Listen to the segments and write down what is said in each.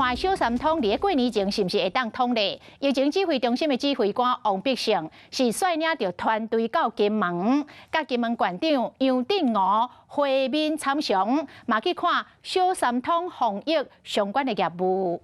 看小三通佇咧過年前是毋是會當通咧？疫情指揮中心的指揮官王必勝是率領著團隊到金門，佮金門縣長楊鎮梧會面參詳，嘛去看小三通防疫相關的業務。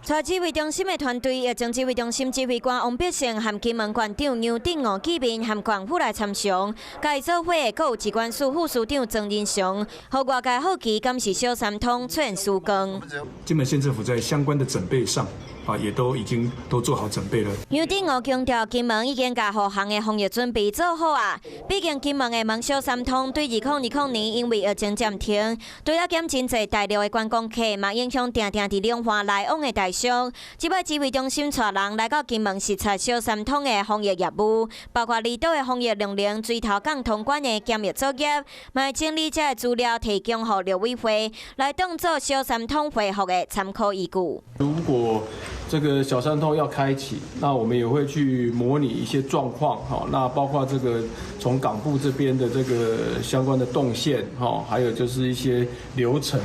帶指揮中心的團隊，疫情指揮中心指揮官王必勝和金門縣長楊鎮梧見面，和縣府來參詳。共伊做伙的，閣有疾管署副署長莊人祥，予外界好奇，敢是小三通出現曙光。金門縣政府在相關的準備上，啊，也都已經都做好準備了。楊鎮梧強調，金門已經共復航的防疫準備做好啊。畢竟金門的門小三通對2020年因為疫情暫停，除了減真濟大陸的觀光客，嘛影響定定佇兩岸來往的台商。這擺指揮中心帶人來到金門視察小三通的防疫業務，包括離島的防疫量能、水頭港通關的檢疫作業，嘛整理這个資料提供予陸委會來當做小三通恢復的參考依據。如果這個小三通要開啟，那我們也會去模擬一些狀況，哈，那包括這個從港埠這邊的這個相關的動線，哈，還有就是一些流程。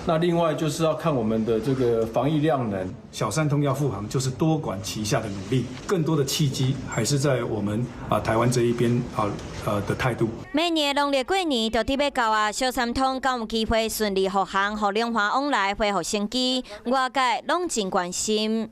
那另外就是要看我們的這個防疫量能。小三通要復航，就是多管齊下的努力，更多的契機還是在我們啊台灣這一邊啊的態度。明年農曆過年就佇欲到啊，小三通敢有機會順利復航，予兩岸往來恢復生機，外界攏真關心。